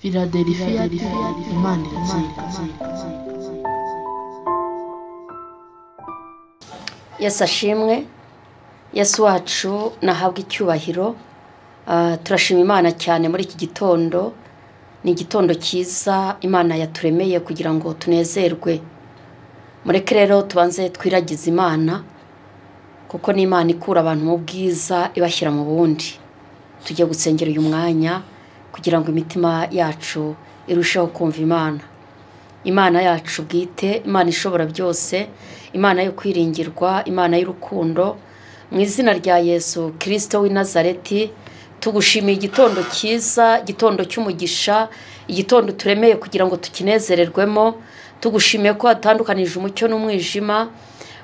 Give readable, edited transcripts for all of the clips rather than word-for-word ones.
Philadelphia Imana iratsinda. Yesu ashimwe, Yesu wacu nahabwa icyubahiro. Turashima Imana cyane muri iki gitondo. Ni igitondo cyiza Imana yaturemeye kugira ngo tunezerwe. Mureke rero tubanze twiragize Imana, kuko ni Imana ikura abantu mu bwiza ibashyira mu bundi. Tujye gusengera uyu mwanya kugira ngo imitima yacu irusheho kumva Imana. Imana yacu bwite, Imana ishobora byose, Imana yo kwiringirwa, Imana y'urukundo, mu izina rya Yesu Kristo w'i Nazareti, tugushimiye igitondo cyiza, igitondo cy'umugisha, igitondo turemeye kugira ngo tukinezererwemo. Tugushimiye ko watandukanije umucyo n'umwijima,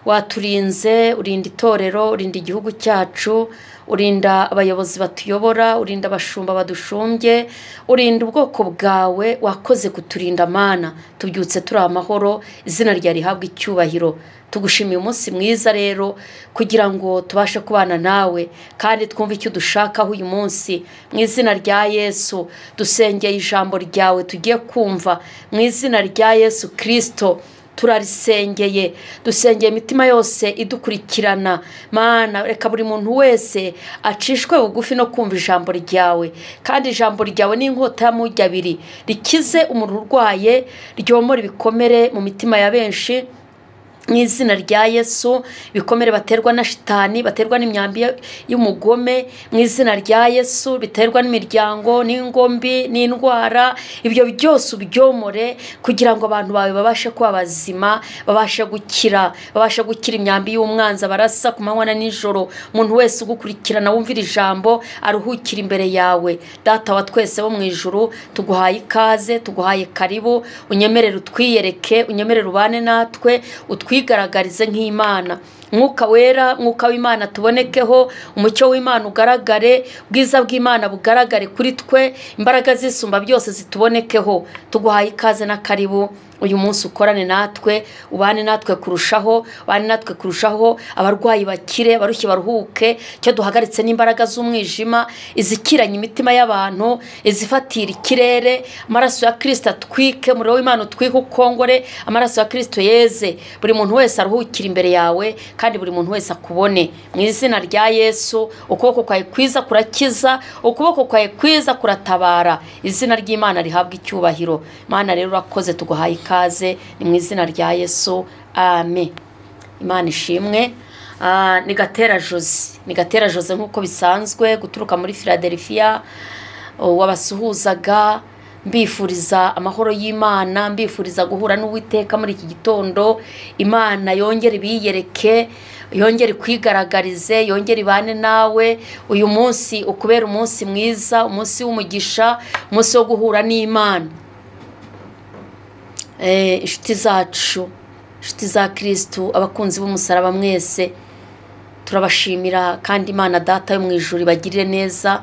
waturinze, urinda itorero, urinda igihugu cyacu, urinda abayobozi batuyobora, urinda abashumba badushumbye, urinda ubwoko bwawe, wakoze kuturinda Mana. Tubyutse turi amahoro, izina ryawe rihabwe icyubahiro. Tugushimiye umunsi mwiza rero kugira ngo tubashe kubana nawe kandi twumve icyo dushakaho uyu munsi. Mu izina rya Yesu dusengeye ijambo ryawe tugiye kumva, mu izina rya Yesu Kristo turarisengeye. Dusengeye imitima yose idukurikirana Mana, reka buri muntu wese acishwe bugufi no kumva ijambo ryawe, kandi ijambo ryawe ni inkota y'amugi abiri, rikize umuntu urwaye, ryomora ibikomere mu mitima ya benshi. Mu izina rya Yesu, ibikomere baterwa na shitani, baterwa n'imyambi y'umugome, mu izina rya Yesu, biterwa n'imiryango, n'ingombi, n'indwara, ibyo byose ubyomore kugira ngo abantu bawe babashe kuba bazima, babashe gukira, babashe gukira imyambi y'umwanzi barasa ku manywa na nijoro. Umuntu wese ugukurikirana wumvira ijambo aruhukira imbere yawe. Data wa twese wo mu ijuru, tuguhaye ikaze, tuguhaye karibu, unyemerere utwiyereke, unyemerere ubane natwe, utwigaragarize nk'Imana. Mwuka wera, mwuka w'Imana tubonekeho, umucyo w'Imana ugaragare, ubwiza bw'Imana bugaragare kuri twe, imbaraga zisumba byose zitubonekeho. Tuguhaye ikaze na karibu uyu munsi, ukorane natwe, ubane natwe kurushaho, ubane natwe kurushaho, abarwayi bakire, abarushye baruhuke. Icyo duhagaritse n'imbaraga z'umwijima izikiranye imitima y'abantu, izifatira ikirere, amaraso ya Kristo atwike, umuriro w'Imana utwike ukongore, amaraso ya Kristo yeze, buri muntu wese aruhukire imbere yawe, kandi buri muntu wese akubone. Mu izina rya Yesu, ukuboko kwawe kwiza kurakiza, ukuboko kwawe kwiza kuratabara, izina ry'Imana rihabwa icyubahiro. Imana rero urakoze, tuguhaye ikaze, ni mu izina rya Yesu, amen. Imana ishimwe. Ni Gatera Jose, ni Gatera Jose nk'uko bisanzwe, guturuka muri Philadelphia, wabasuhuzaga mbifuriza amahoro y'Imana, mbifuriza guhura n'Uwiteka muri iki gitondo. Imana yongere ibiyereke, yongere kwigaragarize, yongere ibane nawe uyu munsi, ukubera umunsi mwiza, umunsi w'umugisha, umunsi wo guhura n'Imana. Inshuti zacu, inshuti za Kristo, abakunzi b'umusaraba mwese, turabashimira kandi Imana Data yo mu ijuru ibagirire neza,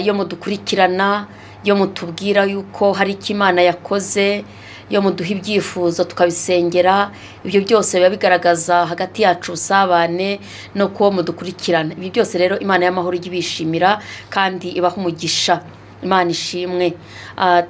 yo mudukurikirana, yo mutubwira yuko hari icyo Imana yakoze, yo muduha ibyifuzo tukabisengera. Ibyo byose biba bigaragaza hagati yacu ubusabane no kuba mudukurikirana. Ibi byose rero Imana y'amahoro ijye ibishimira kandi ibaha umugisha. Imana ishimwe.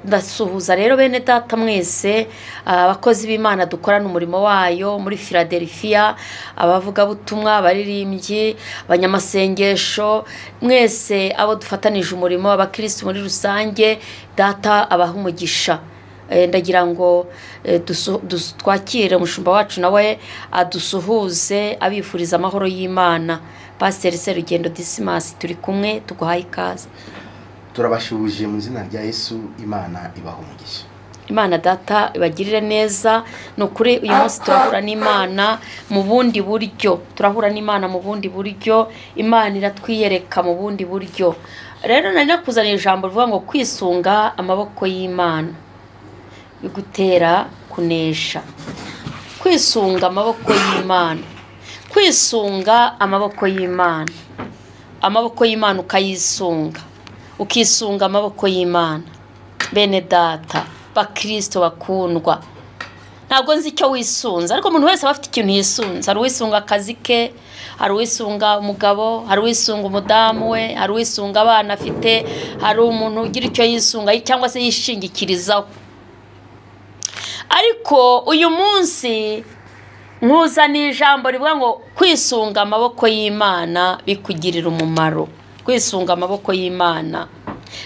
Ndasuhuza rero bene data mwese, abakozi b'Imana dukorana umurimo wayo muri Philadelphia, abavugabutumwa, abaririmbyi, abanyamasengesho, mwese abo dufatanije umurimo, abakristo muri rusange, Data abaha umugisha. Ndagira ngo twakire umushumba wacu nawe adusuhuze, abifuriza amahoro y'Imana. Pasiteri Serugendo Dismas, turi kumwe, tuguhaye ikaze. Turabashuhuje mu izina rya Yesu, Imana ibaha umugisha. Imana Data ibagirire neza. Ni ukuri uyu munsi turahura n'Imana mu bundi buryo, turahura n'Imana mu bundi buryo, Imana iratwiyereka mu bundi buryo. Rero nari nakuzaniye ijambo rivuga ngo kwisunga amaboko y'Imana bigutera kunesha. Kwisunga amaboko y'Imana, kwisunga amaboko y'Imana, amaboko y'Imana ukayisunga, ukisunga amaboko y'Imana. Bene data bakristo bakundwa, Ntabwo nzi icyo wisunze, ariko umuntu wese aba afite ikintu yisunze. Hari uwisunga akazi ke, hari uwisunga umugabo, hari uwisunga umudamu we, hari uwisunga abana afite, hari umuntu ugira icyo yisunga cyangwa se yishingikirizaho. Ariko uyu munsi nkuzaniye ijambo rivuga ngo kwisunga amaboko y'Imana bikugirira umumaro. Kwisunga amaboko y'Imana,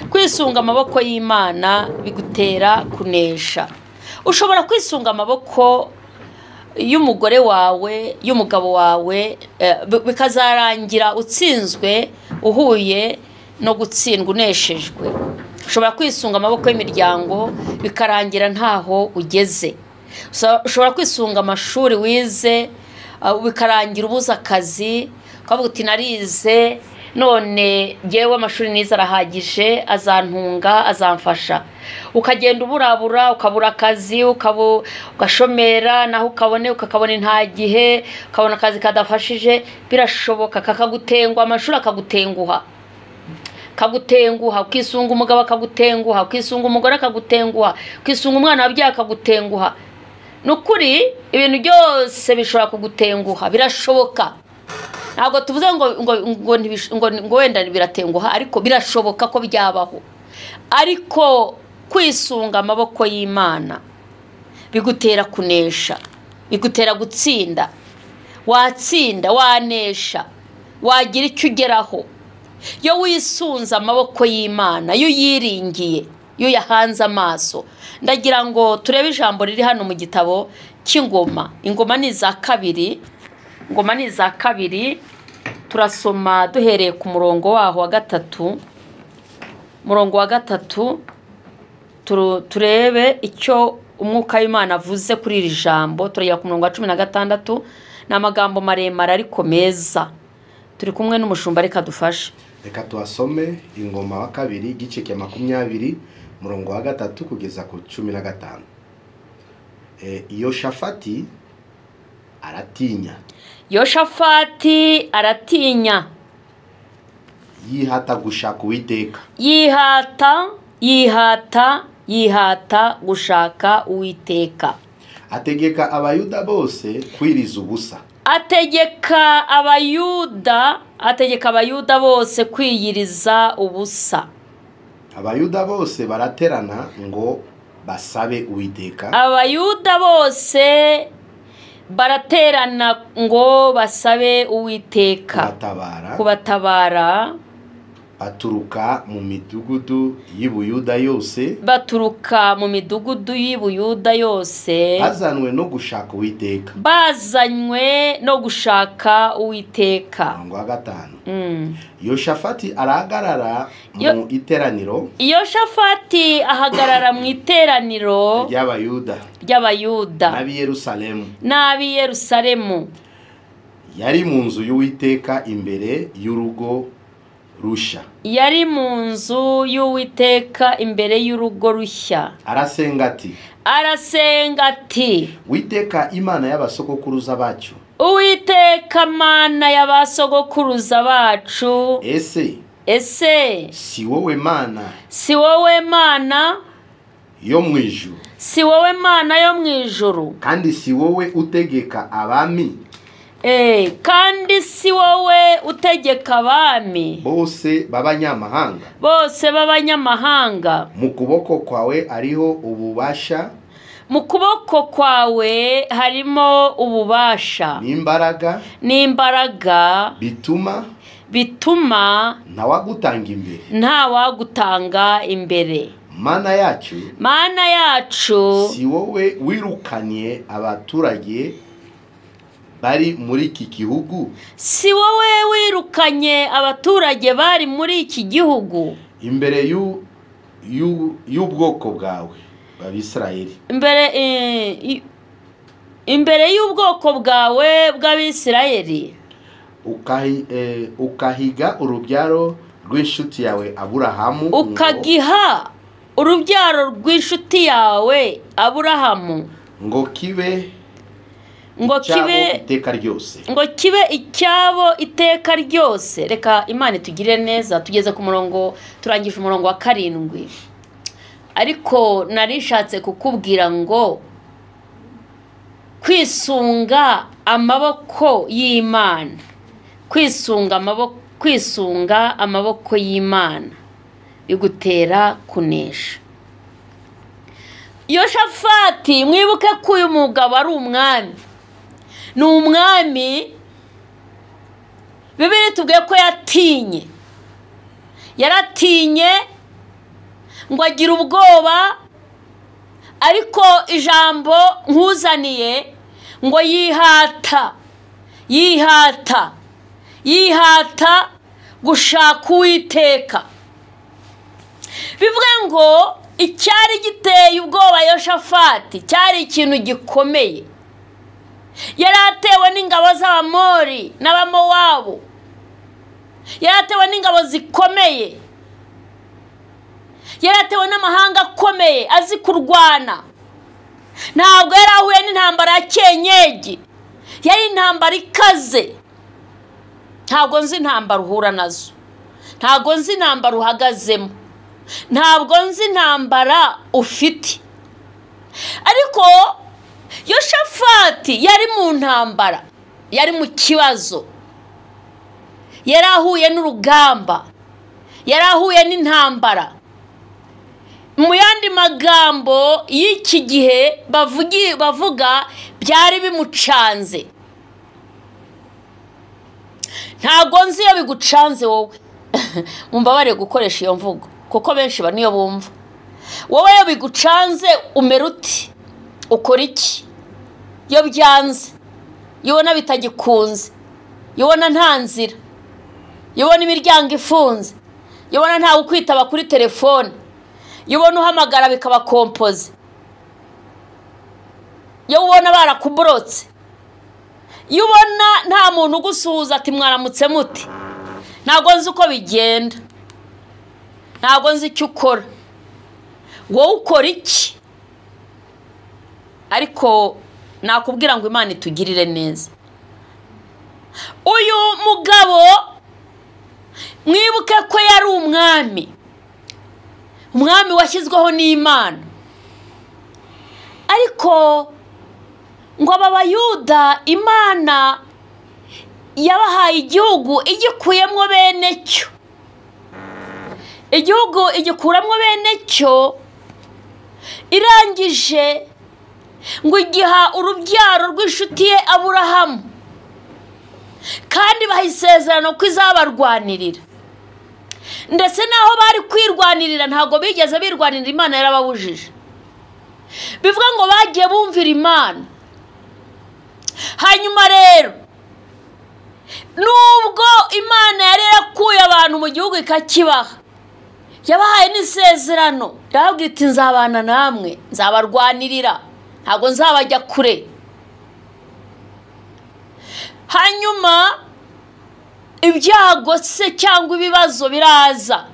kwisunga amaboko y'Imana bigutera kunesha. Ushobora kwisunga amaboko y'umugore wawe, y'umugabo wawe, bikazarangira utsinzwe, uhuye no gutsindwa, uneshejwe. Ushobora kwisunga amaboko y'imiryango bikarangira ntaho ugeze. Ushobora kwisunga amashuri wize bikarangira ubuze akazi, ukavuga uti narize none ngewe amashuri nize arahagije, azantunga, azamfasha. Ukagenda uburabura, ukabura akazi, ugashomera, naho ukabone ukakabona nta gihe, ukabona akazi kadafashije. Birashoboka kakagutengwa, amashuri akagutenguha, kagutenguha, ukisunga umugabo akagutenguha, ukisunga umugore akagutenguha, ukisunga umwana wabyaye akagutenguha. Ni ukuri ibintu byose bishobora kugutenguha, birashoboka. Ntabwo tuvuze ngo wenda biratenguha, ariko birashoboka ko byabaho. Ariko kwisunga amaboko y'Imana bigutera kunesha, bigutera gutsinda. Watsinda, wanesha, wagira icyo ugeraho. Iyo wisunze amaboko y'Imana, iyo uyiringiye, iyo yahanze amaso. Ndagira ngo turebe ijambo riri hano mu gitabo cy'Ingoma. Ingoma ni iza kabiri, Ingoma ni iza kabiri, turasoma duhereye ku murongo waho wa gatatu. Murongo wa gatatu, turebe icyo umwuka w'Imana avuze kuri iri jambo. Turagera ku murongo wa 16. Ni amagambo maremare ariko meza. Turi kumwe n'umushumba, reka dufashe. Reka tuhasome Ingoma wa kabiri igice cya 20 murongo wa 3 kugeza ku 15. Yoshafati aratinya. Yoshafati aratinya, yihata gushaka Uwiteka. Yihata gushaka Uwiteka. Ategeka Abayuda bose kwiriza ubusa. Ategeka Abayuda bose kwiyiriza ubusa. Abayuda bose baraterana ngo basabe Uwiteka. Abayuda bose baraterana ngo basabe Uwiteka kubatabara. Baturuka mu midugudu y'Ibuyuda yose, baturuka mu midugudu y'Ibuyuda yose, bazanywe no gushaka Uwiteka, bazanywe no gushaka Uwiteka. Murongo wa 5. Yoshafati arahagarara mu iteraniro. Yoshafati ahagarara mu iteraniro ry'Abayuda n'ab'i Yerusalemu. Yari mu nzu y'Uwiteka imbere y'urugo rushya. Yari mu nzu y'Uwiteka imbere y'urugo rushya. Arasenga ati, Uwiteka Imana y'abasogokuruza bacu, Uwiteka Mana y'abasogokuruza bacu, ese si wowe Mana, si wowe Mana yo mu ijuru, si wowe Mana yo mu ijuru, kandi si wowe utegeka abami, kandi si wowe utegeka abami bose b'abanyamahanga, bose b'abanyamahanga. Mu kuboko kwawe hariho ububasha, mu kuboko kwawe harimo ububasha n'imbaraga, bituma ntawagutanga imbere. Mana yacu, si wowe wirukanye abaturage bari muri iki gihugu, si wowe wirukanye abaturage bari muri iki gihugu imbere y'ubwoko bwawe bw'Abisirayeli, imbere y'ubwoko bwawe bw'Abisirayeli, ukahiga urubyaro rw'inshuti yawe Aburahamu, ukagiha urubyaro rw'inshuti yawe Aburahamu, ngo kibe iteka ryose, ngo kibe icyabo iteka ryose. Reka Imana itugirire neza. Tugeze ku murongo, turangije umurongo wa 7. Ariko narishatse kukubwira ngo Kwisunga amaboko y'Imana, kwisunga amaboko y'Imana bigutera kunesha. Yoshafati, mwibuke ko uyu mugabo ari umwami, ni umwami. Bibiliya itubwiye ko yatinye, yaratinye ngo agire ubwoba, ariko ijambo nkuzaniye ngo yihata, yihata, yihata gushaka Uwiteka. Bivuga ngo icyari giteye ubwoba Yoshafati cyari ikintu gikomeye. Yari atewe n'ingabo z'Abamori n'Abamowabu, yari atewe n'ingabo zikomeye, yari atewe n'amahanga akomeye azi kurwana. Ntabwo yari ahuye n'intambara ya kenyegi, yari intambara ikaze. Ntabwo nzi intambara uhura nazo, ntabwo nzi intambara uhagazemo, ntabwo nzi intambara ufite. Ariko Yoshafati yari mu ntambara, yari mu kibazo, yari ahuye n'urugamba, yari ahuye n'intambara. Mu yandi magambo y'iki gihe bavuga byari bimucanze. Ntabwo nzi iyo bigucanze wowe, mumbabarire gukoresha iyo mvugo kuko benshi niyo bumva. Wowe iyo bigucanze umera uti, ukora iki? Iyo byanze, iyo ubona bitagikunze, iyo ubona nta nzira, iyo ubona imiryango ifunze, iyo ubona ntawe ukwitaba kuri telefone, iyo ubona uhamagara bikabakompoze, iyo ubona barakuborotse, iyo ubona nta muntu ugusuhuza ati mwaramutse muti, ntabwo nzi uko bigenda, ntabwo nzi icyo ukora, wowe ukora iki? Ariko nakubwira ngo Imana itugirire neza. Uyu mugabo mwibuke ko yari umwami, umwami washyizweho n'Imana. Ariko ngo aba Bayuda Imana yabahaye igihugu igikuyemo bene cyo, igihugu igikuramo bene cyo, irangije ngo igiha urubyaro rw'inshuti ye Aburahamu, kandi baha isezerano ko izabarwanirira. Ndetse n'aho bari kwirwanirira ntabwo bigeze birwanirira, Imana yarababujije. Bivuga ngo bagiye bumvira Imana. Hanyuma rero nubwo Imana yari yarakuye abantu mu gihugu ikakibaha, yabahaye n'isezerano, irababwira iti nzabana namwe, nzabarwanirira, ntabwo nzabajya kure. Hanyuma ibyago se cyangwa ibibazo biraza.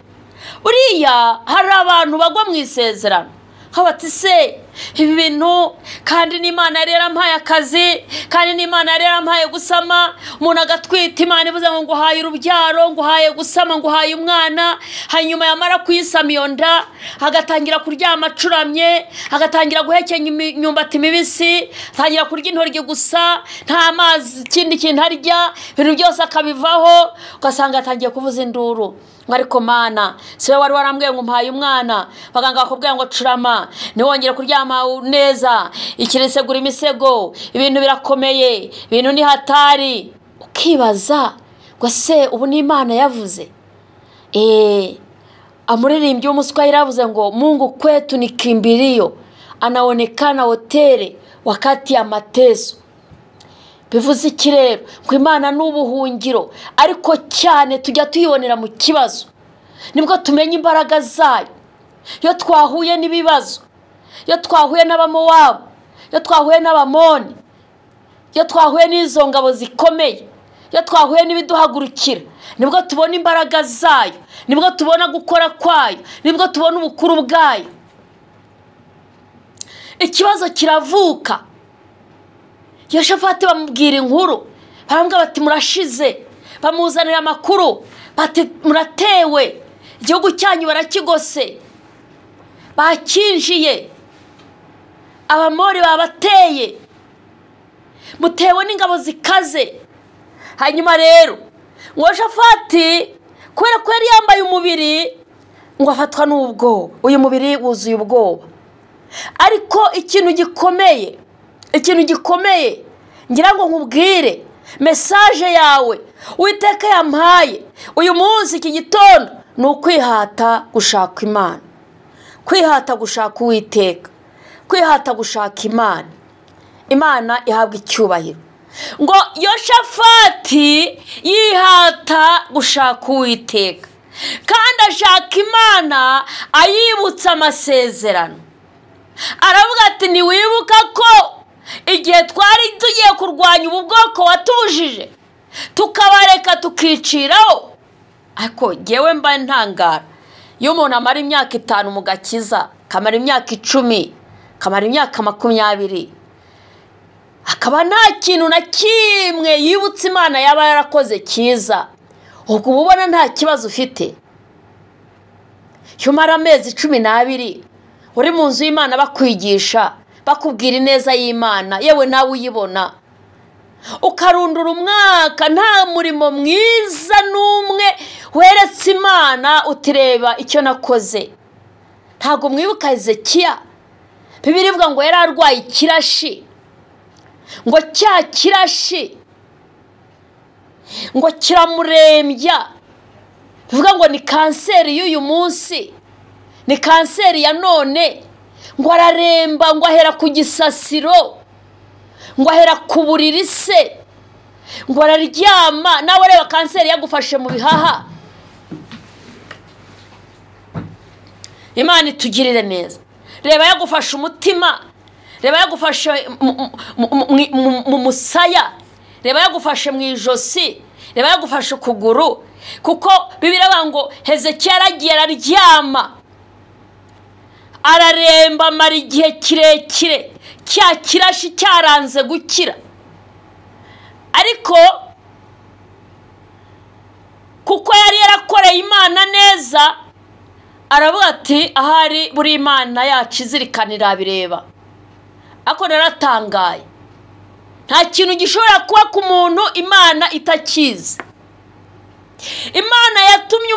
Buriya hari abantu bagwa mu isezerano, bati se ibi bintu kandi n'Imana yari yarampaye akazi, kandi n'Imana yari yarampaye gusama, umuntu agatwita, Imana ivuze ngo nguhaye urubyaro, nguhaye gusama, nguhaye umwana. Hanyuma yamara kuyisama iyo nda, agatangira kuryama acuramye, agatangira guhekenya imyumbati mibisi, atangira kurya intoryi gusa, nta mazi, ikindi kintu arya, ibintu byose akabivaho, ugasanga atangiye kuvuza induru. Ariko Mana, siwe wari warambwiye ngo mpaye umwana, baganga bakubwira ngo curama, ntiwongere kuryama neza, ikirisegura imisego, ibintu birakomeye, ibintu ni hatari. Ukibaza ngo se ubu ni Imana yavuze? Amuririmbyi w'umuswahili yaravuze ngo Mungu kwetu ni kimbilio, anaonekana hotere wakati ya mateso. Bivuze iki rero? Ngo Imana ni ubuhungiro, ariko cyane tujya tuyibonera mu kibazo, nibwo tumenya imbaraga zayo. Iyo twahuye n'ibibazo, iyo twahuye n'Abamowabu, iyo twahuye n'Abamoni, iyo twahuye n'izo ngabo zikomeye, iyo twahuye n'ibiduhagurukira, nibwo tubona imbaraga zayo, nibwo tubona gukora kwayo, nibwo tubona ubukuru bwayo. Ikibazo kiravuka. Yoshafati bamubwira inkuru, baramubwira bati murashize, bamuzanira amakuru bati muratewe, igihugu cyanyu barakigose, bakinjiye, Abamori babateye. Mutewe n'ingabo zikaze. Hanyuma rero ngo Yehoshafati kubera ko yari yambaye umubiri ngo afatwa n'ubwoba, uyu mubiri wuzuye ubwoba. Ariko ikintu gikomeye ngira ngo nkubwire, mesaje yawe Uwiteka yampaye uyu munsi iki gitondo ni ukwihata gushaka Imana, kwihata gushaka Uwiteka, kwihata gushaka Imana. Imana ihabwa icyubahiro. Ngo Yehoshafati yihata gushaka Uwiteka, kandi ashaka Imana ayibutsa amasezerano. Aravuga ati ntiwibuka ko igihe twari tugiye kurwanya ubu bwoko watubujije tukabareka tukiciraho? Ariko ngewe mba ntangara iyo umuntu amara imyaka 5 mu gakiza, kamara imyaka 10, kamara imyaka 20, akaba nta kintu na kimwe yibutse Imana yaba yarakoze cyiza, ubwo uba ubona nta kibazo ufite. Iyo umara amezi 12 uri mu nzu y'Imana bakwigisha, bakubwira ineza y'Imana, yewe nawe uyibona, ukarundura umwaka nta murimo mwiza n'umwe weretse Imana utireba icyo nakoze. Ntabwo mwibuka Hezekiya? Bibiliya ivuga ngo yari arwaye ikirashi, ngo cya kirashi ngo kiramurembya, bivuga ngo ni kanseri y'uyu munsi, ni kanseri ya none. Ngo araremba, ngo ahera ku gisasiro, ngo ahera ku buriri se, ngo araryama. Nawe reba kanseri yagufashe mu bihaha. Imana itugirire neza. Reba yagufashe umutima, reba yagufashe mu musaya, reba yagufashe mu ijosi, reba yagufashe ukuguru. Kuko Bibiliya ivuga ngo Hezekiya yaragiye araryama, araremba amara igihe kirekire, cya kirashi cyaranze gukira. Ariko kuko yari yarakoreye Imana neza, aravuga ati ahari buri Imana yacu izirikana irabireba. Ariko naratangaye, nta kintu gishobora kuba ku muntu Imana itakizi. Imana yatumye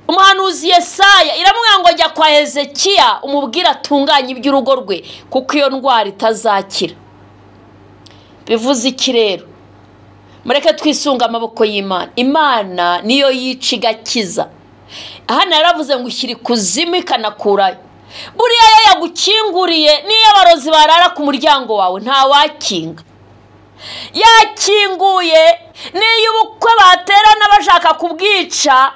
umuhanuzi Yesaya, iramubwira ngo jya kwa Hezekiya umubwire atunganye iby'urugo rwe, kuko iyo ndwara itazakira. Bivuze iki rero? Mureke twisunga amaboko y'Imana. Imana niyo yica igakiza. Hano yaravuze ngo ushyira ikuzimu ikanakurayo. Buriya yo yagukinguriye, niyo abarozi barara ku muryango wawe ntawakinga. Yakinguye, niyo ubukwe baterana bashaka kubwica,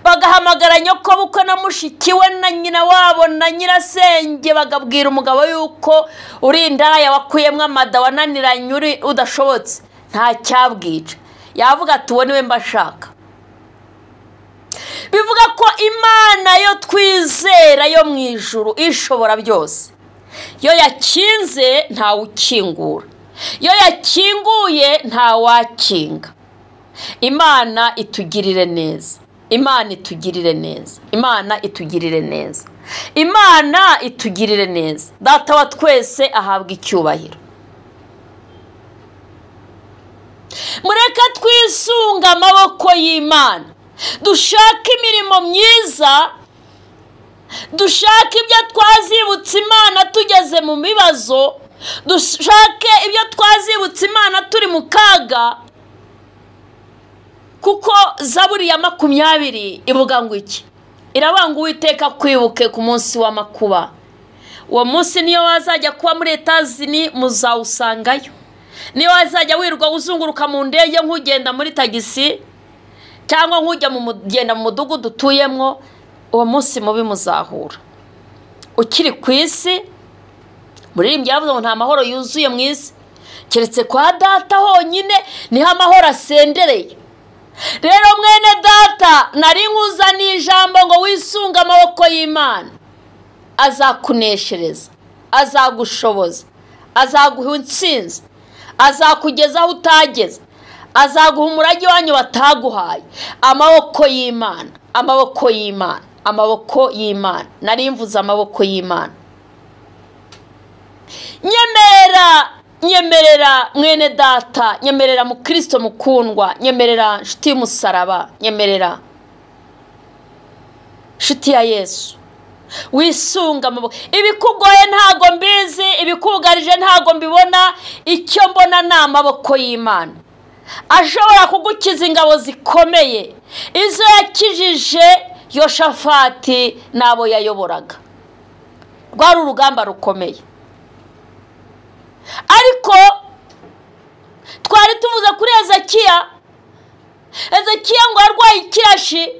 bagahamagara nyoko bukwe na mushiki we na nyina wabo na nyirasenge, bagabwira umugabo yuko uri indaya wakuyemo amada wananiranye uri udashobotse, nta cyabwica. Yavuga ati uwo niwe mbashaka. Bivuga ko Imana yo twizera yo mu ijuru ishobora byose. Yo yakinze ntawukingura, yo yakinguye ntawakinga. Imana itugirire neza. Imana itugirire neza. Imana itugirire neza. Imana itugirire neza. Data wa twese ahabwa icyubahiro. Mureke twisunga amaboko y'Imana, dushake imirimo myiza, dushake ibyo twazibutse Imana tugeze mu bibazo, dushake ibyo twazibutse Imana turi mu kaga. Kuko Zaburi ya 20 ivuga ngo iki? Irabanga Uwiteka kwibuke ku munsi w'amakuba. Uwo munsi niyo wazajya kuba muri Etazini muzawusangayo. Niyo wazajya wirwa uzunguruka mu ndege nk'ugenda muri tagisi cyangwa nk'ujya mu genda mu mudugudu utuyemo, uwo munsi mubi muzahura. Ukiri ku isi, muririmbyi yaravuze ngo nta mahoro yuzuye mu isi, keretse kwa data honyine niho amahoro asendereye. Rero mwene data, nari nkuzaniye ijambo ngo wisunge amaboko y'Imana, azakuneshereza, azagushoboza, azaguha intsinzi, azakugeza aho utageze, azaguha umurage wanyu bataguhaye. Amaboko y'Imana, amaboko y'Imana, amaboko y'Imana. Nari mvuze amaboko y'Imana. Nyemerera. Nyemerera, nyemerera mwene data, nyemerera mukristo mukundwa, nyemerera nshuti y'umusaraba, nyemerera nshuti ya Yesu. Wisunga amaboko. Ibikugoye ntago mbizi, ibikugarije ntago mbibona, icyo mbona ni amaboko y'Imana ashobora kugukiza ingabo zikomeye, izo yakijije Yoshafati n'abo yayoboraga. Rwari urugamba rukomeye, ariko twari tuvuze kuri Hezekiya. Hezekiya ngo arwaye ikirashi,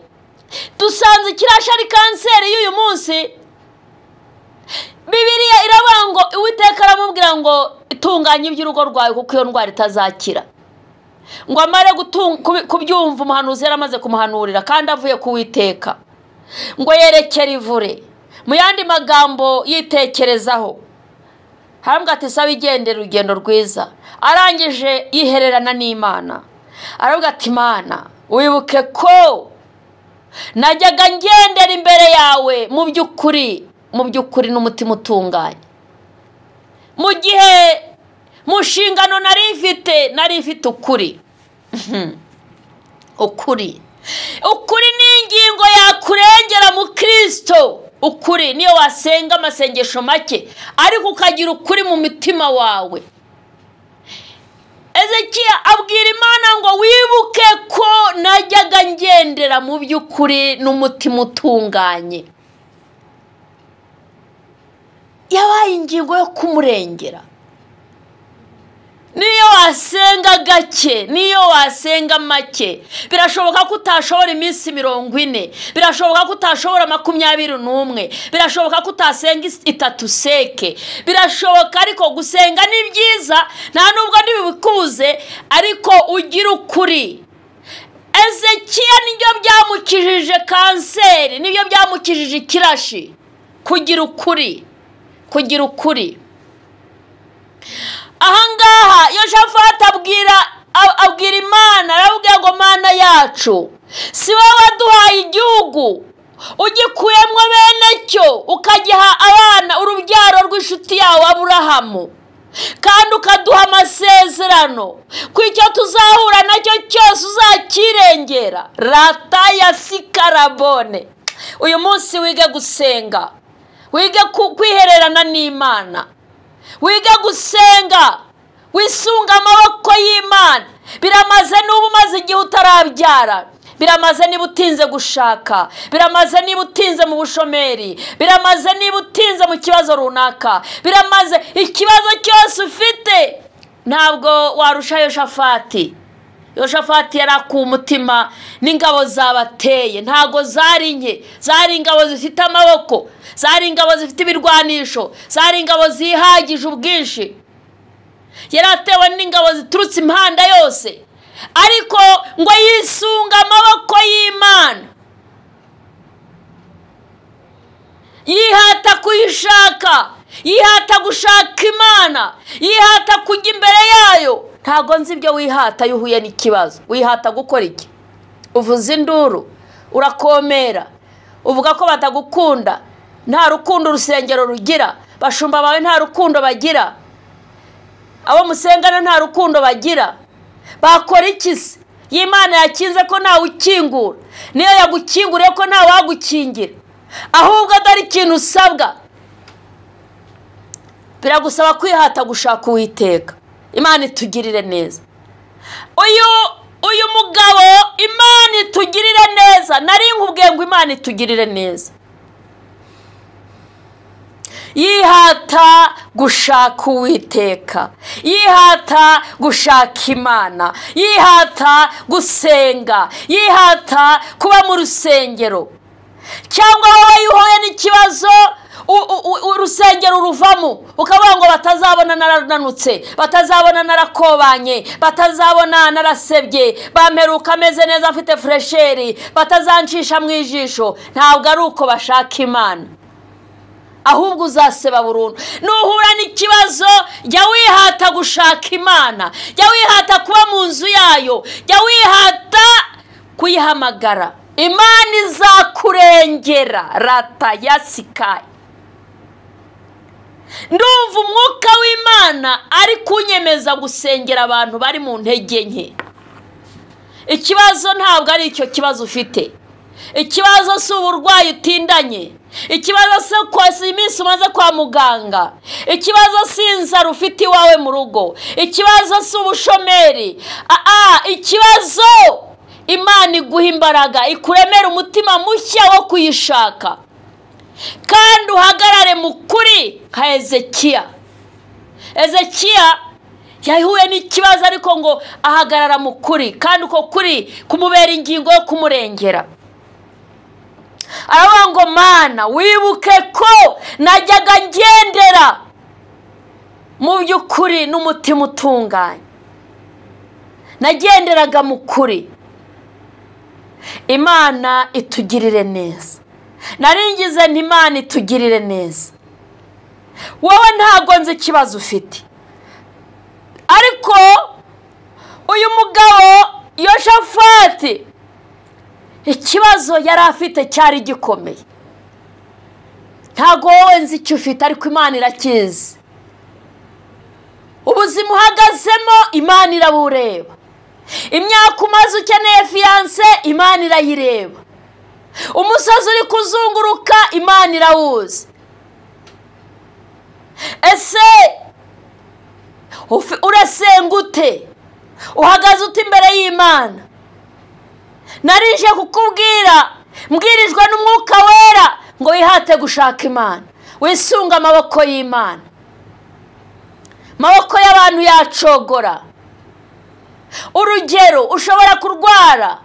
dusanze ikirashi ari kanseri y'uyu munsi. Bibiliya iravuga ngo Uwiteka aramubwira ngo itunganye iby'urugo rwawe kuko iyo ndwara itazakira. Ngo amare kubyumva, umuhanuzi yaramaze kumuhanurira kandi avuye ku Uwiteka, ngo yerekere ivure. Mu yandi magambo yitekerezaho, harambwa ati saba igendera urugendo rwiza. Arangije yihererana n'Imana, aravuga ati Mana, wibuke ko najyaga ngendera imbere yawe mu by'ukuri n'umutima utunganye. Mu gihe mu nshingano nari mfite ukuri. Ukuri ni ingingo yakurengera mu Kristo. Ukuri niyo wasenga amasengesho make, ariko ukagira ukuri mu mutima wawe. Ezekiya abwira Imana ngo wibuke ko najyaga ngendera mu by'ukuri n'umutima utunganye. Yabaye ingingo yo kumurengera. Niyo wasenga gake, niyo wasenga make, birashoboka ko utashobora iminsi 40, birashoboka ko utashobora 21, birashoboka ko utasenga 3 seke, birashoboka. Ariko gusenga ni byiza, nta nubwo ntibikuze, ariko ugira ukuri. Ezekiya nibyo byamukijije kanseri, nibyo byamukijije ikirashi, kugira ukuri, kugira ukuri. Ahangaha Yoshafati abwira Imana, arabwira ngo Mana yacu, si wowe waduhaye igihugu ugikuyemo bene cyo ukagiha abana urubyaro rw'inshuti yawe Aburahamu, kandi ukaduha amasezerano ko icyo tuzahura nacyo cyose uzakirengera. Rata ya sikarabone. Uyu munsi wige gusenga, wige kwihererana n'Imana, wige gusenga, wisunga amaboko y'Imana. Biramaze n'ubu umaze igihe utarabyara, biramaze niba utinze gushaka, biramaze niba utinze mu bushomeri, biramaze niba utinze mu kibazo runaka, biramaze ikibazo cyose ufite. Ntabwo warusha Yoshafati. Yoshafati yarakuye umutima n'ingabo zabateye, ntabwo zari nke, zari ingabo zifite amaboko, zari ingabo zifite ibirwanisho, zari ingabo zihagije ubwinshi. Yaratewe n'ingabo ziturutse imihanda yose, ariko ngo yisunga amaboko y'Imana, yihata kuyishaka, yihata gushaka Imana, yihata kujya imbere yayo. Ntabwo nzi ibyo wihata iyo uhuye n'ikibazo. Wihata gukora iki? Uvuza induru, urakomera, uvuga ko batagukunda, nta rukundo urusengero rugira, bashumba bawe nta rukundo bagira, abo musengana nta rukundo bagira. Bakora iki se? Y'Imana yakinze ko ntawe ukingura, niyo yagukinguriye ko ntawe wagukingira, ahubwo atari ikintu usabwa. Biragusaba kwihata gushaka Uwiteka. Imana itugirire neza. Uyu mugabo, Imana itugirire neza. Nari nkubwiye ngo Imana itugirire neza. Yihata gushaka Uwiteka, yihata gushaka Imana, yihata gusenga, yihata kuba mu rusengero. Cyangwa wowe uhuye n'ikibazo, urusengero uruvamo ukavuga ngo batazabona narananutse, batazabona narakobanye, batazabona narasebye, bamperuka ameze neza afite fresheri, batazancisha mu ijisho. Ntabwo ari uko bashaka Imana, ahubwo uzaseba burundu. Nuhura n'ikibazo, jya wihata gushaka Imana, jya wihata kuba mu nzu yayo, jya wihata kuyihamagara. Imana izakurengera. Rata ya sikayi. Ndumva umwuka w'Imana ari kunyemeza gusengera abantu bari mu ntege nke. Ikibazo ntabwo ari icyo kibazo ufite. Ikibazo si uburwayi utindanye. Ikibazo si kwasa iminsi umaze kwa muganga. Ikibazo si inzara ufite iwawe mu rugo. Ikibazo si ubushomeri. Ikibazo Imana iguha imbaraga, ikuremera umutima mushya wo kuyishaka, kandi uhagarare mu kuri nka Ezekiya. Ezekiya yahuye n'ikibazo ariko ngo ahagarara mu kuri, kandi uko kuri kumubera ingingo yo kumurengera. Aravuga ngo Mana wibuke ko najyaga ngendera mu by'ukuri n'umutima utunganye, nagenderaga mu kuri. Imana itugirire neza. Naringize nti Imana itugirire neza. Wowe ntabwo nzi ikibazo ufite, ariko uyu mugabo Yoshafati ikibazo yari afite cyari gikomeye. Ntabwo wowe nzi icyo ufite, ariko Imana irakizi. Ubuzima uhagazemo Imana irabureba. Imyaka umaze ukeneye fiyanse Imana irayireba. Umusozi uri kuzunguruka Imana irawuzi. Ese urasenga ute? Uhagaze ute imbere y'Imana? Narije kukubwira mbwirijwe n'umwuka wera ngo wihate gushaka Imana, wisunga amaboko y'Imana. Amaboko y'abantu yacogora. Urugero, ushobora kurwara,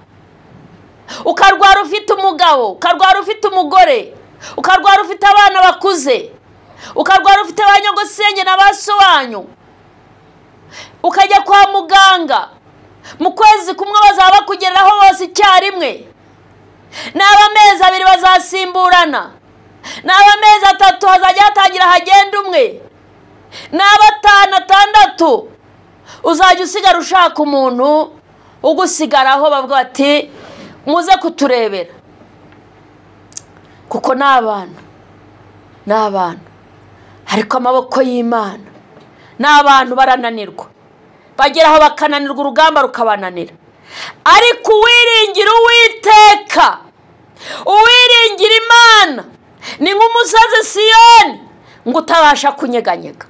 ukarwara ufite umugabo, ukarwara ufite umugore, ukarwara ufite abana bakuze, ukarwara ufite abanyogosenge na ba so wanyu, ukajya kwa muganga mu kwezi kumwe bazaba bakugereraho bose icyarimwe, n'aba amezi 2 bazasimburana, n'aba amezi 3 hazajya hatangira hagenda umwe, n'aba 5 6 uzajya usigara ushaka umuntu ugusigaraho bavuga bati muze kuturebera, kuko ni abantu, ni abantu. Ariko amaboko y'Imana ni abantu barananirwa, bageraho bakananirwa, urugamba rukabananira. Ariko uwiringira Uwiteka, uwiringira Imana, ni nk'umusozi Siyoni ngo utabasha kunyeganyega.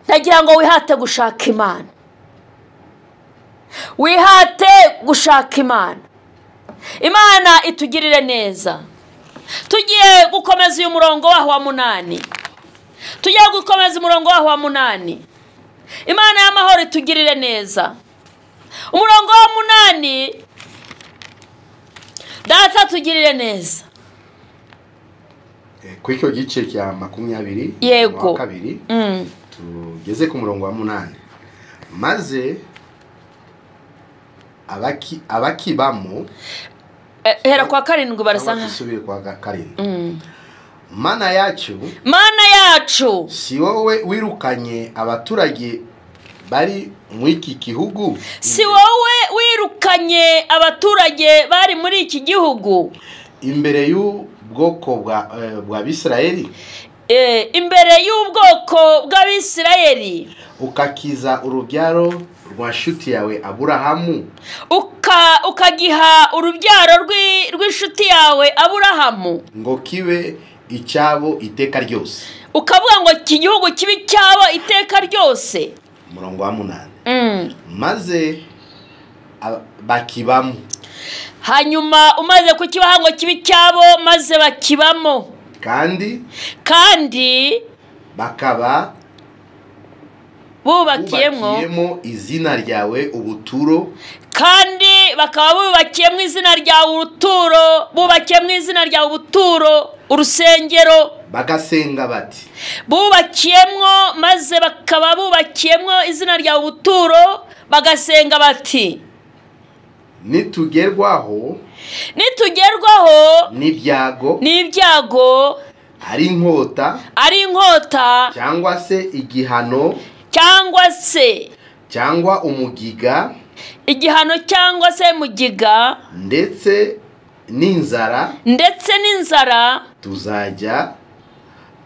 Ndagira ngo wihate gushaka Imana, wihate gushaka Imana. Imana itugirire neza. Tugiye gukomeza uyu murongo waho wa 8. Tugiye gukomeza umurongo waho wa 8. Imana y'amahoro itugirire neza. Umurongo wa 8, Data tugirire neza. Ku icyo gice cya 20 yego wa 2 tugeze ku murongo wa 8. Maze abakibamo hera kwa 7 barasa nka subire kwa 7. Mana yacu, Mana yacu, si wowe wirukanye abaturage bari muri iki gihugu, si wowe wirukanye abaturage bari muri iki gihugu imbere y'ubwoko bwa Bisirayeli, imbere y'ubwoko bw'Abisirayeli, ukakiza urubyaro rwa shuti yawe Aburahamu, ukagiha urubyaro rw'inshuti yawe Aburahamu, ngo kibe icyabo iteka ryose, ukavuga ngo iki gihugu kibe icyabo iteka ryose. Umurongo wa 8. Maze bakibamo. Hanyuma umaze kukibaha ngo kibe icyabo, maze bakibamo, kandi bakaba bubakiyemo izina ryawe ubuturo, kandi bakaba bubakiyemo izina ryawe ubuturo, bubakiyemo izina ryawe ubuturo, urusengero, bagasenga bati bubakiyemo, maze bakaba bubakiyemo izina ryawe ubuturo, bagasenga bati nitugerwaho n'ibyago, ari inkota, cyangwa se igihano, cyangwa umugiga, igihano cyangwa se mugiga, ndetse n'inzara, tuzajya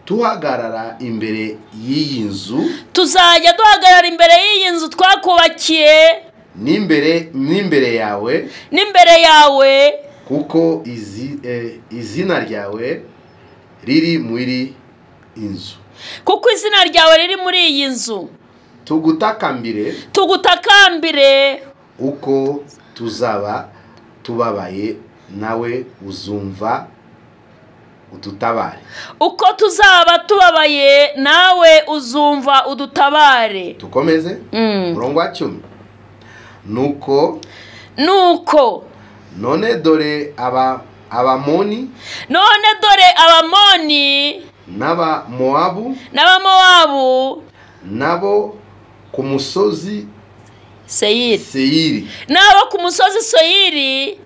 Tuhagarara imbere y'iyi nzu, tuzajya duhagarara imbere y'iyi nzu twakubakiye, n'imbere yawe, n'imbere yawe, kuko izina ryawe riri muri inzu, kuko izina ryawe riri muri iyi nzu. Tugutakambire uko tuzaba tubabaye, nawe uzumva udutabare. Uko tuzaba tubabaye, nawe uzumva udutabare. Tukomeze. Murongo wa 10. Nuko none dore Abamoni, none dore Abamoni n'Abamowabu, nabo ku musozi Seyiri, nabo ku musozi Seyiri,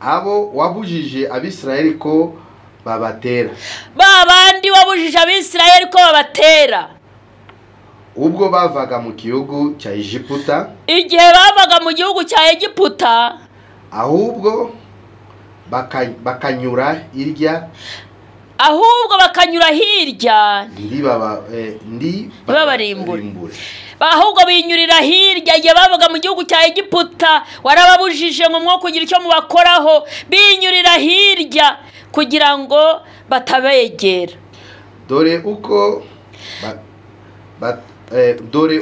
abo wabujije Abisirayeli ko babatera, babandi wabujije Abisirayeli ko babatera, ubwo bavaga mu gihugu cya Egiputa, igihe bavaga mu gihugu cya Egiputa, ahubwo bakanyura hirya, ahubwo bakanyura hirya, ndibabarimbure, ahubwo binyurira hirya. Igihe babaga mu gihugu cya Egiputa warababujije ngo mwo kugira icyo mubakoraho, binyurira hirya kugira ngo batabegera. Dore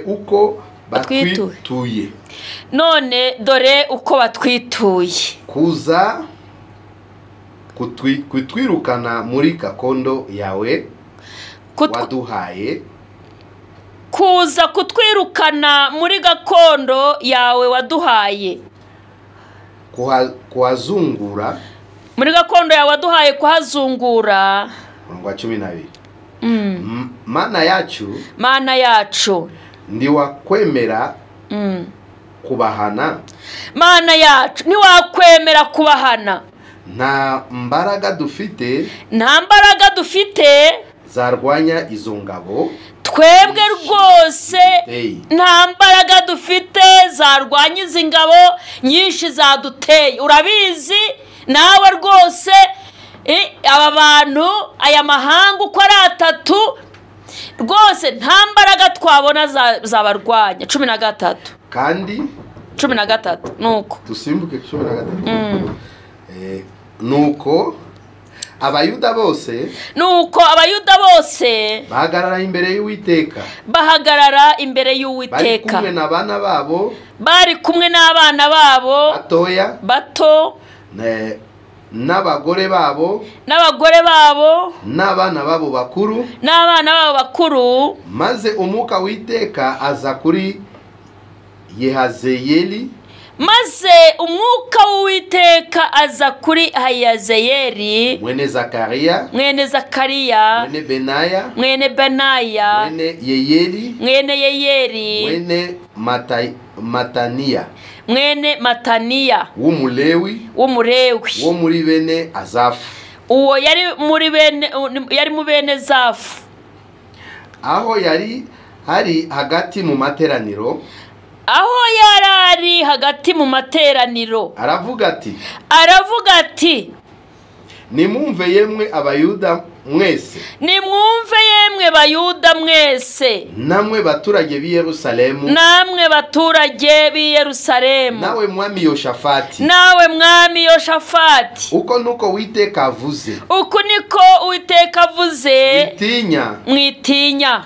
uko batwituye, none dore uko batwituye, kuza kutwirukana muri gakondo yawe waduhaye, kuza kutwirukana muri gakondo yawe waduhaye, kuhazungura muri gakondo yawe waduhaye, kuhazungura. Murongo wa 12. Mana yacu, Mana yacu, ntiwakwemera kubahana, Mana yacu ntiwakwemera kubahana. Nta mbaraga dufite, nta mbaraga dufite zarwanya izo ngabo, twebwe rwose nta mbaraga dufite zarwanya izi ngabo nyinshi zaduteye. Urabizi nawe rwose, aba bantu, aya mahanga uko ari atatu, rwose nta mbaraga twabona zabarwanya. 13. Kandi 13 nuko dusimbuke 13. Nuko Abayuda bose, nuko Abayuda bose bahagarara imbere y'Uwiteka, bahagarara imbere y'Uwiteka, bari kumwe n'abana babo, bari kumwe n'abana babo batoya, bato, n'abagore babo, n'abagore babo, n'abana babo bakuru, n'abana babo bakuru. Maze umwuka w'Iteka aza kuri Yehazeyeli, maze umwuka w'Uwiteka aza kuri Hayazeyeli, mwene Zakariya, mwene Zakariya, mwene Benaya, mwene Benaya, mwene Yeyeli, mwene Yeyeli, mwene Mataniya, mwene Mataniya, w'Umulewi, w'Umulewi, wo muri bene Azafu. Uwo yari muri bene, yari mu bene Zafu. Aho yari hari hagati mu materaniro, aho yari ari hagati mu materaniro, aravuga ati, aravuga ati, nimwumve yemwe Abayuda mwese, nimwumve yemwe Bayuda mwese, namwe baturage b'i Yerusalemu, namwe baturage b'i Yerusalemu, nawe mwami Yoshafati, nawe mwami Yoshafati, uko nuko Uwiteka avuze, uku niko Uwiteka avuze, mwitinya, mwitinya,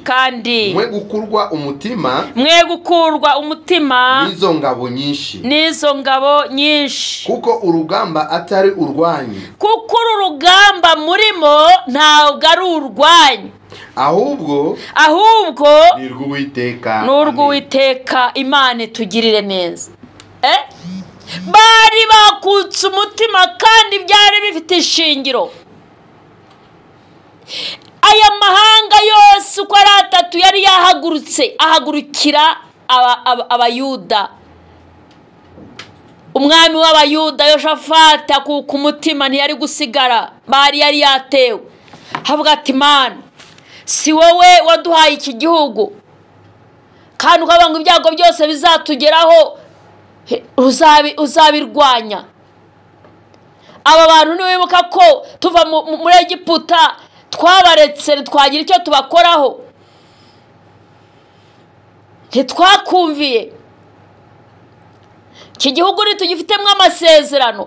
kandi mwe gukurwa umutima, mwe gukurwa umutima n'izo ngabo nyinshi, n'izo ngabo nyinshi, kuko urugamba atari urwanyu, kuko uru rugamba murimo ntabwo ari urwanyu, ahubwo ni urw'Uwiteka, ni urw'Uwiteka. Imana itugirire neza. Bari bakutse umutima kandi byari bifite ishingiro. Aya mahanga yose uko ari atatu yari yahagurutse, ahagurukira Abayuda. Umwami w'Abayuda Yoshafati akuka umutima, ntiyari gusigara, bari yari yatewe. Havuga ati, Mana, si wowe waduhaye iki gihugu, kandi ukavuga ngo ibyago byose bizatugeraho uzabirwanya. Aba bantu nibibuka ko tuva muri Egiputa Twabaretse twagira icyo tubakoraho, ntitwakumviye. Iki gihugu ntitugifitemo amasezerano,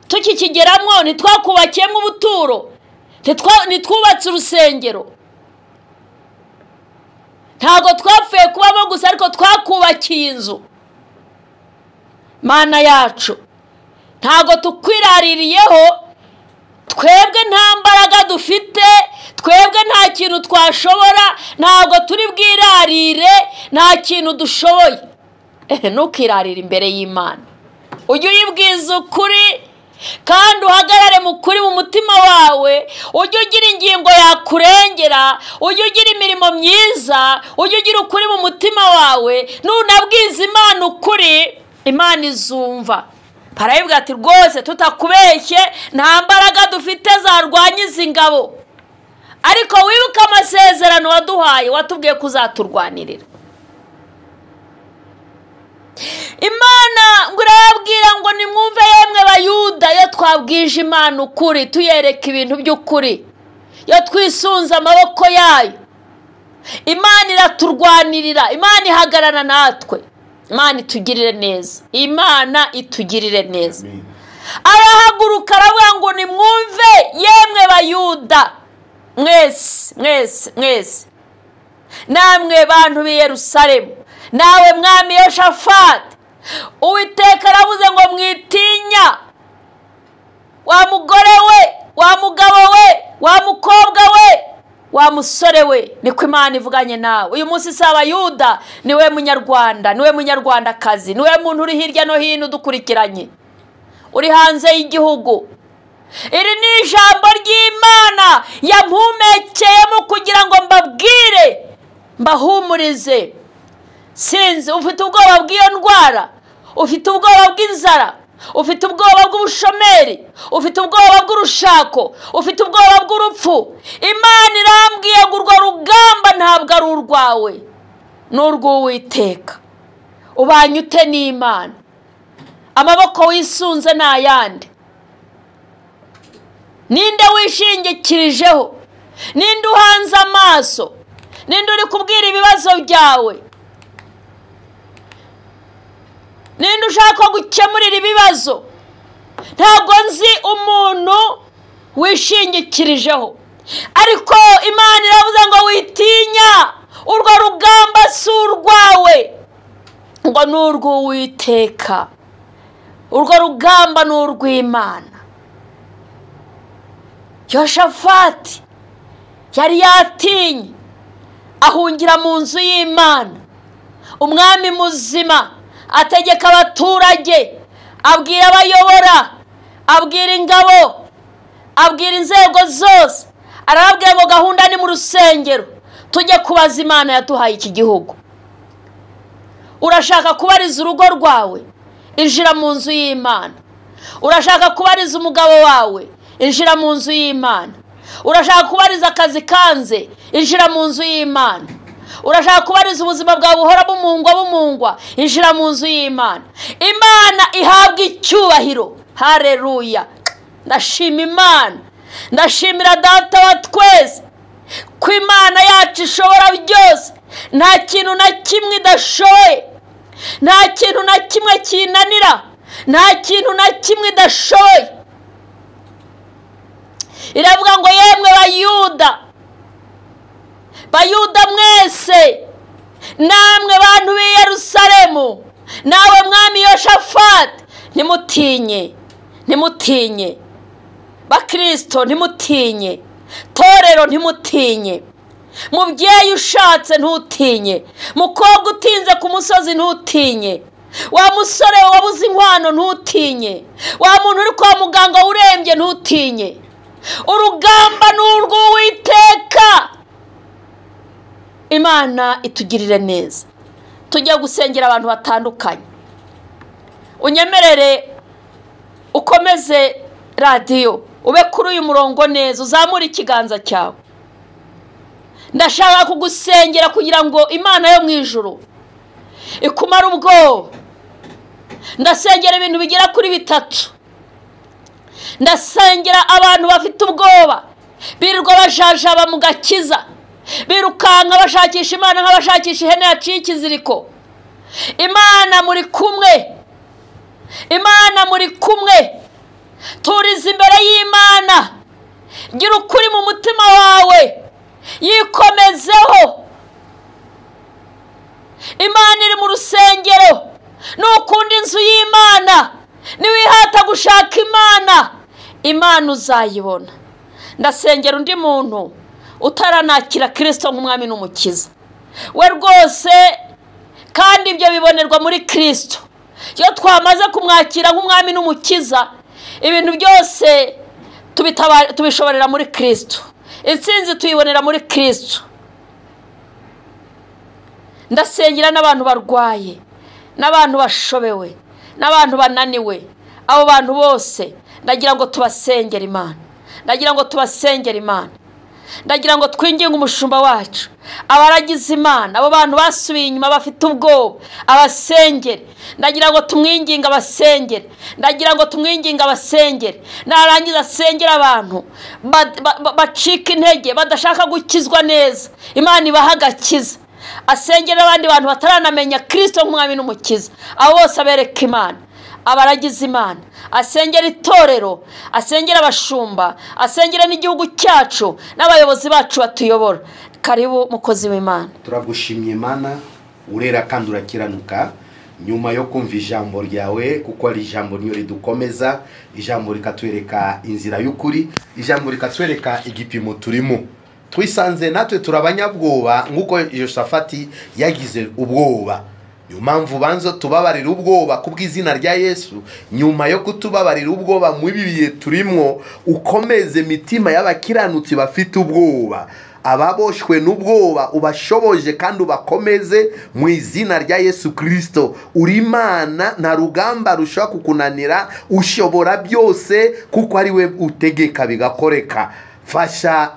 tukikigeramo ntitwakubakiyemo ubuturo, ntitwubatse urusengero. Ntabwo twapfuye kubamo gusa, ariko twakubakiye inzu. Mana yacu, ntabwo tukwiraririyeho, twebwe nta mbaraga dufite, twebwe nta kintu twashobora, ntabwo turi bwirarire, nta kintu dushoboye. Ntukirarire imbere y'Imana, ujye uyibwiza ukuri kandi uhagarare mu kuri mu mutima wawe. Ujye ugira ingingo yakurengera, ujye ugira imirimo myiza, ujye ugira ukuri mu mutima wawe. Nunabwiza Imana ukuri, Imana izumva. Barayibwira ati rwose tutakubeshye, nta mbaraga dufite zarwanya izi ngabo, ariko wibuke amasezerano waduhaye, watubwiye kuzaturwanirira. Imana ngo irababwira ngo nimwumve yemwe Bayuda. Iyo twabwije Imana ukuri, tuyereka ibintu by'ukuri, iyo twisunze amaboko yayo, Imana iraturwanirira, Imana ihagarara natwe. Imana itugirire neza, Imana itugirire neza. Arahaguruka aravuga ngo nimwumve yemwe Bayuda mwese mwese mwese, namwe bantu b'i Yerusalemu, nawe mwami Yoshafati. Uwiteka aravuze ngo mwitinya, wa mugore we, wa mugabo we, wa mukobwa we, wa musore we, niko Imana ivuganye nawe. Uyu munsi si Abayuda, niwe munyarwanda, niwe munyarwandakazi, niwe muntu uri hirya no hino udukurikiranye, uri hanze y'igihugu. Iri ni ijambo ry'Imana yampumekeyemo kugira ngo mbabwire, mbahumurize. Sinzi ufite ubwoba bw'iyo ndwara, ufite ubwoba bw'inzara, ufite ubwoba bw'ubushomeri, ufite ubwoba bw'urushako, ufite ubwoba bw'urupfu. Imana irambwiye ngo urwo rugamba ntabwo ari urwawe, ni urw'Uwiteka. Ubanye ute n'Imana? Amaboko wisunze ni ayandi? Ninde wishingikirijeho? Ninde uhanze amaso? Ninde uri kubwira ibibazo byawe? Ninde ushaka gukemurira ibibazo? Ntabwo nzi umuntu wishingikirijeho, ariko Imana iravuze ngo witinya, urwo rugamba si urwawe, ngo ni urw'Uwiteka. Urwo rugamba ni urw'Imana. Yoshafati yari yatinye, ahungira mu nzu y'Imana. Umwami muzima ategeka abaturage, abwira abayobora, abwira ingabo, abwira inzego zose, arababwira ngo gahunda ni mu rusengero, tujye kubaza Imana yaduhaye iki gihugu. Urashaka kubariza urugo rwawe, injira mu nzu y'Imana. Urashaka kubariza umugabo wawe, injira mu nzu y'Imana. Urashaka kubariza akazi kanze, injira mu nzu y'Imana. Urashaka kubariza ubuzima bwawe buhora bumungwa bumungwa, injira mu nzu y'Imana. Imana ihabwa icyubahiro. Haleluya. Ndashima Imana, ndashimira Data wa twese ko Imana yacu ishobora byose. Nta kintu na kimwe idashoboye, nta kintu na kimwe kinanira, nta kintu na kimwe idashoboye. Iravuga ngo yemwe Bayuda, Bayuda mwese, namwe bantu b'i Yerusalemu, nawe mwami Yoshafati, ntimutinye, ntimutinye. Bakristo ntimutinye, torero ntimutinye, mubyeyi ushatse ntutinye, mukobwa utinze ku musozi ntutinye, wa musore wabuze inkwano ntutinye, wa muntu uri kwa muganga urembye ntutinye. Urugamba ni urw'Uwiteka. Imana itugirire neza. Tujya gusengera abantu batandukanye. Unyemerere ukomeze radiyo, ube kuri uyu murongo neza, uzamure ikiganza cyawe. Ndashaka kugusengera kugira ngo Imana yo mu ijuru ikumare ubwoba. Ndasengera ibintu bigera kuri bitatu. Ndasengera abantu bafite ubwoba Birirwa bajajaba mu gakiza, birukanka bashakisha Imana nk'abashakisha ihene yaciye ikiziriko. Imana muri kumwe, Imana muri kumwe. Turiza imbere y'Imana, gira ukuri mu mutima wawe, yikomezeho. Imana iri mu rusengero, nukunda inzu y'Imana, niwihata gushaka Imana, Imana uzayibona. Ndasengera undi muntu utaranakira Kristo nk'umwami n'umukiza we rwose, kandi ibyo bibonerwa muri Kristo. Iyo twamaze kumwakira nk'umwami n'umukiza, ibintu byose tubishoborera muri Kristo, intsinzi tuyibonera muri Kristo. Ndasengera n'abantu barwaye, n'abantu bashobewe, n'abantu bananiwe. Abo bantu bose ndagira ngo tubasengere Imana, ndagira ngo tubasengere Imana, ndagira ngo twinginge umushumba wacu, abaragize Imana, abo bantu basubiye inyuma bafite ubwoba, abasengere. Ndagira ngo tumwinginge abasengere, ndagira ngo tumwinginge abasengere. Narangiza asengera abantu bacika intege, badashaka gukizwa neza, Imana ibaha agakiza. Asengera abandi bantu bataranamenya Kristo nk'umwami n'umukiza, abo bose abereka Imana, abaragize Imana. Asengera itorero, asengera abashumba, asengera n'igihugu cyacu n'abayobozi bacu batuyobora. Karibu mukozi w'Imana. Turagushimye Imana, urera kandi urakiranuka. Nyuma yo kumva ijambo ryawe, kuko ari ijambo niyo ridukomeza, ijambo rikatwereka inzira y'ukuri, ijambo rikatwereka igipimo turimo. Twisanze natwe turabanyabwoba nk'uko Yoshafati yagize ubwoba. Niyo mpamvu banzo tubabarira ubwoba kubw'izina rya Yesu. Nyuma yo kutubabarira ubwoba mu bihe turimo, ukomeze mitima y'abakiranutsi bafite ubwoba, ababoshwe n'ubwoba ubashoboje kandi ubakomeze mu izina rya Yesu Kristo. Uri Imana, nta rugamba rushobora kukunanira, ushobora byose kuko ari we utegeka bigakoreka. Fasha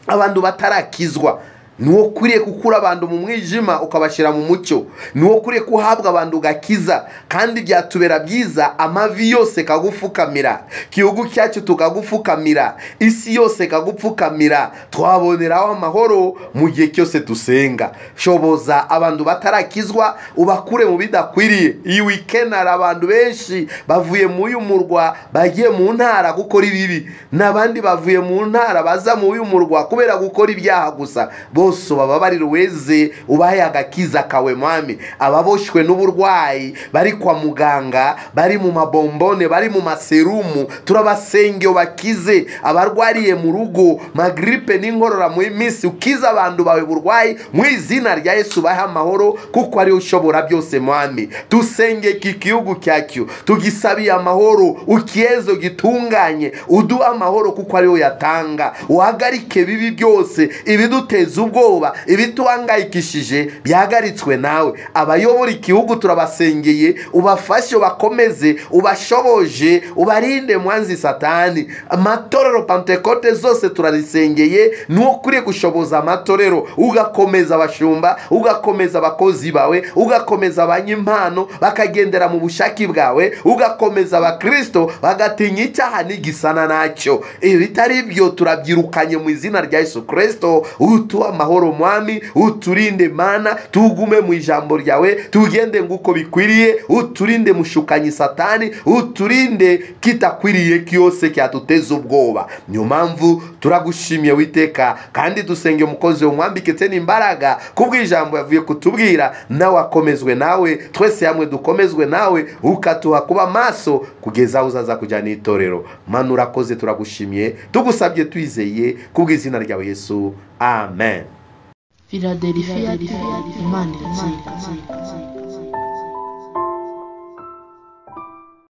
abantu batarakizwa, niwo kwiriye gukura abantu mu mwijima ukabashyira mu mucyo, niwo kwiriye kuhabwa abantu gakiza, kandi byatubera byiza amavi yose kagufukamira, igihugu cyacu tukagufukamira, isi yose kagupfukamira, twaboneraho amahoro mu gihe cyose dusenga. Shoboza abantu batarakizwa ubakure mu bidakwiriye. Iyi weekend hari abantu benshi bavuye mu uyu murwa bagiye mu ntara gukora ibibi, n'abandi bavuye mu ntara baza mu uyu murwa kubera gukora ibyaha gusa. Bose bababarira weze, ubahe agakiza kawe mwami. Ababoshwe n'uburwayi bari kwa muganga, bari mu mabombone, bari mu maserumu, turabasenge bakize. Abarwariye mu rugo magripe n'inkorora mu minsi, ukiza abantu bawe burwayi mu izina rya Yesu, bahe amahoro kuko ari ushobora byose mwami. Tusenge iki gihugu cyacu tugisabiye amahoro, ukiezo gitunganye, uduha amahoro kuko ari yatanga. Uhagarike bibi byose ibiduteza ubwoba, ibituhangayikishije byahagaritswe nawe. Abayobora igihugu turabasengeye, ubafashe, ubakomeze, ubashoboje, ubarinde mwanzi Satani. Amatorero Pentekote zose turarisengeye, nuwo kuriye gushoboza amatorero, ugakomeza abashumba, ugakomeza abakozi bawe, ugakomeza abanyimpano bakagendera mu bushaki bwawe, ugakomeza abakristo bagatinya icyaha n'igisana nacyo. Ibitari byo turabyirukanye mu izina rya Yesu Kristo. Utuha amahoro mwami, uturinde Mana, tugume mu ijambo ryawe, tugende nguko bikwiriye, uturinde mushukanyi Satani, uturinde kitakwiriye kyose kyatuteza ubwoba. Niyo mpamvu turagushimiye Witeka, kandi dusenge umukozi umwambike tena imbaraga kubw'ijambo yavuye kutubwira, nawe akomezwe nawe, twese hamwe dukomezwe nawe, ukatuha kuba maso kugeza uzaza kujyana itorero. Mana urakoze, turagushimiye, tugusabye twizeye kubw'izina ryawe Yesu, amen. Philadelphia, Imana iratsinda.